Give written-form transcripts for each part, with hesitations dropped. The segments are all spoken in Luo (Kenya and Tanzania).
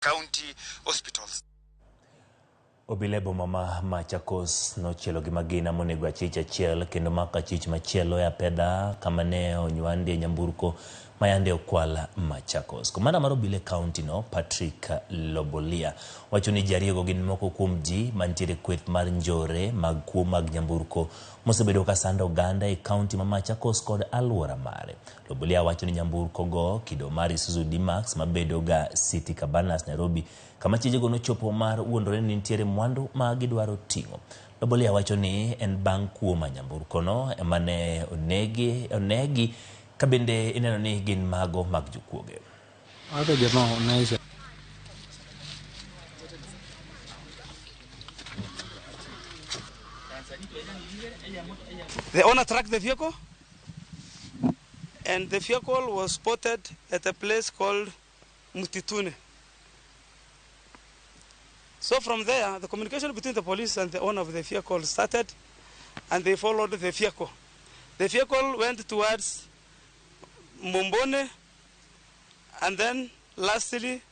County hospitals. Obila e boma ma Machakos nochielo gi magina monego achich achiel kendo mako achich machielo e apedha kama ne onywandie nyamburko ma yande okwal Machakos. Komanda mar obila e kaunti no, Patrick Lobolia, wacho ni ji ariyogo gin moko kuom ji mantiere kweth mar njore mag kuo mag nyamburko mosebedo ka sando oganda e kaunti ma Machakos kod alwora mare. Lobolia wacho ni nyamburko go kido mar Isuzu D-Max mabedo ga City Cabanas, Nairobi, kama chijego nochopo mar wuondore ni nitiere mwandu ma gidwaro ting'o. Lobolia wacho ni en bang' kuo ma nyamburkono ema ne onegi, onegi ka bende ineno ni gin mago mag jokuoge. Hata jamaa unaweza. The owner tracked the vehicle, and the vehicle was spotted at a place called Mutituni. So from there, the communication between the police and the owner of the vehicle started, and they followed the vehicle. The vehicle went towards Mumbone, and then lastly,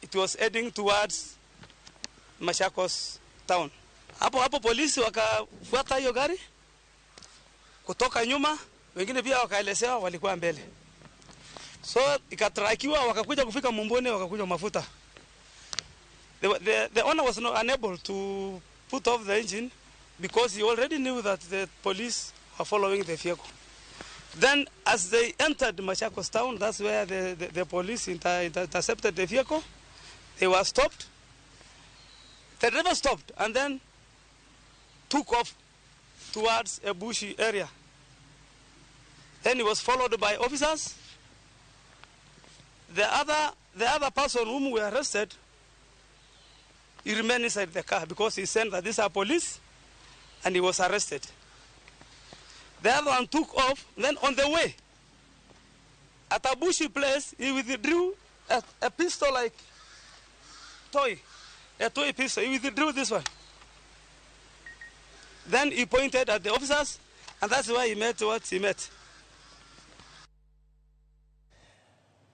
it was heading towards Machakos town. Hapo hapo polisi wakafuata hiyo gari kutoka nyuma, wengine pia wakaelezewa walikuwa mbele. So ikatrakiwa, wakakuja kufika Mumbone, wakakunywa mafuta. The owner was not unable to put off the engine because he already knew that the police were following the vehicle. Then as they entered Machakos town, that's where the police intercepted the vehicle. They were stopped. The driver stopped and then took off towards a bushy area. Then he was followed by officers. The other person whom we arrested, he remained inside the car because he said that these are police, and he was arrested. The other one took off. Then on the way, at a bushy place, he withdrew a pistol like toy, a toy pistol. He withdrew this one. Then he pointed at the officers, and that's why he met what he met.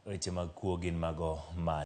Weche mag kuo gin mago ma